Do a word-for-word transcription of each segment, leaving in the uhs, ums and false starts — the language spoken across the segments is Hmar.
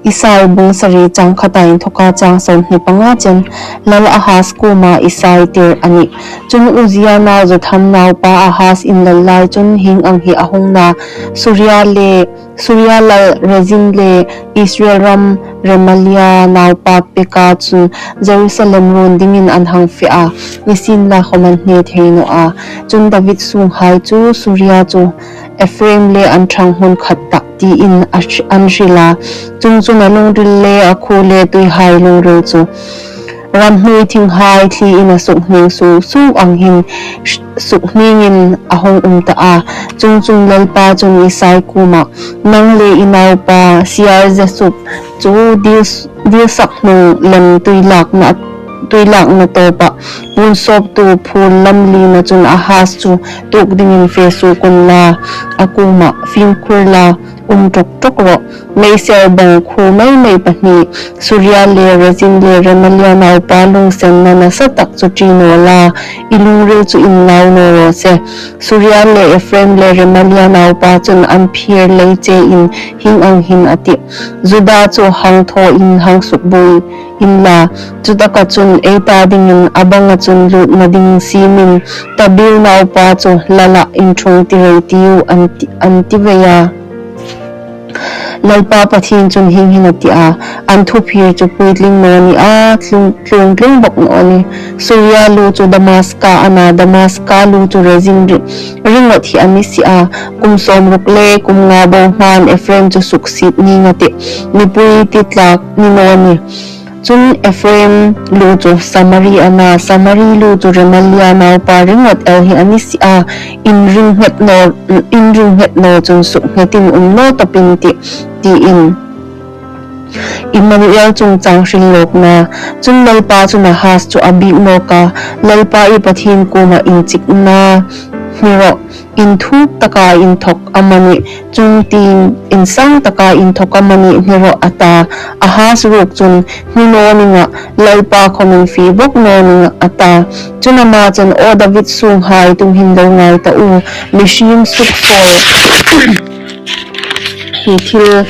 Isai bung sari chang khata inthoka chang sawmhni panga chen. Lal Ahaz kuoma Isai tir a nih. Chun Uzzia nau Jotham naupa Ahaz inlal lai chun hieng ang hi a hung na: Suria le, Suria lal Rezin le Israel ram Remalia naupa Peka chun Jerusalem run dingin an hang fe a, nisienlakhawm an hne thei naw a. Chun David sunghai chu Suria chu Ephraim le an ṭhang hmun khat tah tiin a hri-, an hril a. Chuongchun a lungril le a khuo le tuihai lungril chu ramhnuoi thinghai thliin a suk hning sung sung ang hin suk hningin a hung um ta a. Chuongchun Lalpa chun Isai kuomah, "Nang le i naupa Sear-jasub chu dil, dilsak hnung lem tuilakna, tuilakna tawpah puon sawptu phul lam lina chun Ahaz chu tuok dingin fe suok unla, a kuomah fimkhur la, um ṭawk ṭawk rawh. Meisel bang khuo mei mei pahni, Suria le Rezin le Remalia naupa lunginsenna nasa tak chu ṭi naw la, i lungril chu inlau naw raw se. Suria le Ephraim le Remalia naupa chun an phir lei chein hieng ang hin a tih: Juda chu hang thawin hang sukbuoi inla, chutaka chun ei ta dingin a banga chun lutna ding siemin Tabeel naupa chu lalah inṭhungtir ei tiu," an ti, an ti vei a. Lalpa Pathien chun hieng hin a ti a, "An thuphir chu puitling naw ni a, tlung, tlung tlung bawk naw ni. Suria lu chu Damaska a na, Damaska lu chu Rezin ri-, ringawt hi a ni si a. Kum sawmruk le kum nga bo hmain Ephraim chu suksiet ning a tih, mipui titlak ni naw ni. Chun Ephraim lu chu Samari a na, Samari lu chu Remalia naupa ringawt el hi a ni si a, in ring nghet naw, in ring nghet naw chun suk nghetin um naw tawpin tih," tiin. Immanuel chungchang hrillawkna. Chun Lalpa chun Ahaz chu a biek nawk a, "Lalpa i Pathien kuoma inchikna hni rawh, inthuk taka inthawk amanih, chungtieng insang taka inthawk amanih hni rawh," a ta. Ahaz ruok chun, "Hni naw ning a, Lalpa khawmin fie bawk naw ning a," a ta. Chun ama chun, "Aw David sunghai, tu hin lo ngai ta u, mihriem suksawl hi thil,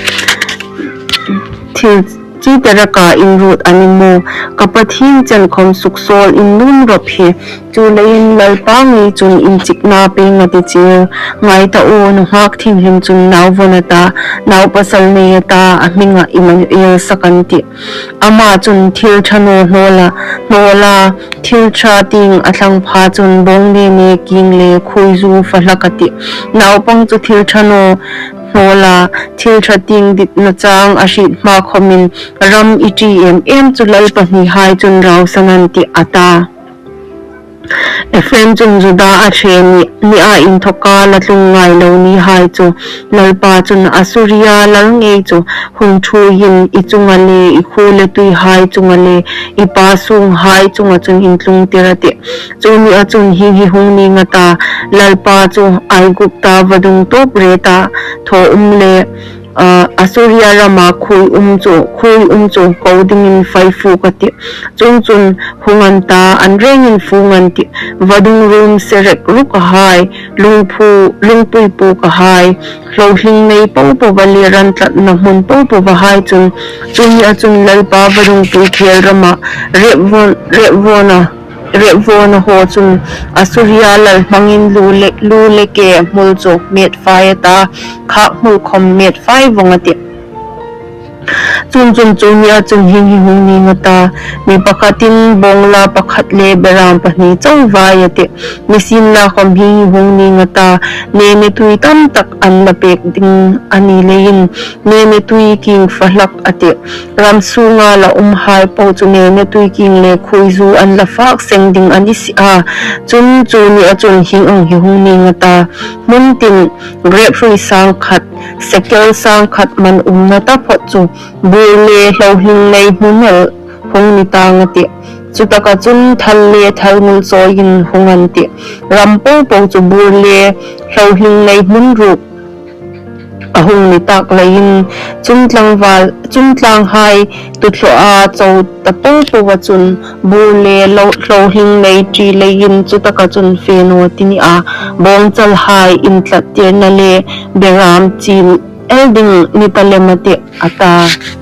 thil chi te raka inruot a ni maw? Ka Pathien chen khawm suksawl in nuom rawp hi. Chuleiin Lalpa ngei chun inchikna pei ngati cheu. Ngai ta u, nunghak thienghlim chun nau vawn a ta, nau pasal nei a ta, a hminga Immanuel sak an tih. Ama chun thil ṭha naw hnawl a, hnawl a, thil ṭha tieng a thlang pha chun bawng ne ne kieng le khuoizu fa hlak a tih. Naupang chu thil ṭha naw hnawl a, thil ṭha tieng ditna chang a hriet hma khawmin ram i ṭi em em chu lal pahnihai chun rausan an tih," a ta. Ephraim chun Juda a ṭhe ni, ni a, inthawka la tlung ngai lo nihai chu Lalpa chun Assuria lal ngei chu hun ṭhuoiin i chunga le i khuo le tuihai chunga le i pa sunghai chunga chun intlungtir a tih. Chu nia chun hieng hi hung ning a ta, Lalpa chu Aigupta vadung tawp reta thaw um le, a, Assuria rama khuoi um chu, khuoi um chu ko dingin fai fuk a tih. Chuongchun hung an ta, an rengin fung an tih. Vadung rum serek rukahai, lungphu, lungpui pukahai, hlohling nei po po va le ran tlatna hmun po po vahai chun, chu nia chun Lalpa vadungpui khel rama rep vawn, rep vawn a, rep vawn a haw chun Assuria lal hmangin lu le, lu le ke hmul chu met fai a ta, khak hmul khawm met fai vawng a tih. Chuongchun chu nia chun hieng hi hung ning a ta, mi pakhatin bawngla pakhat le beram pahni chau vai a tih. Nisienlakhawm hieng hi hung ning a ta, nene tui tam tak an la pek ding a ni leiin, nene tui kieng fa hlak a tih. Ram sunga la umhai po chu nene tui kieng le khuoizu an la fak seng ding a ni si a. Chun chu nia chun hieng ang hi hung ning a ta, hmun tin grep hrui sang khat, sekel sang khat man umna taphawt chu bur le hlohling nei hmun el hung ni tang a tih. Chutaka chun thal le thal ngul chawiin hung an tih. Ram po po chu bur le hlohling nei hmun ruk a hung ni tak leiin, chun tlangval, chun tlanghai tuthloa chau ta po po a chun bur le lo, hlohling nei ṭi leiin chutaka chun fe naw ti ni a, bawngchalhai intlattirna le beram chil el ding ni ta lem a tih, a ta.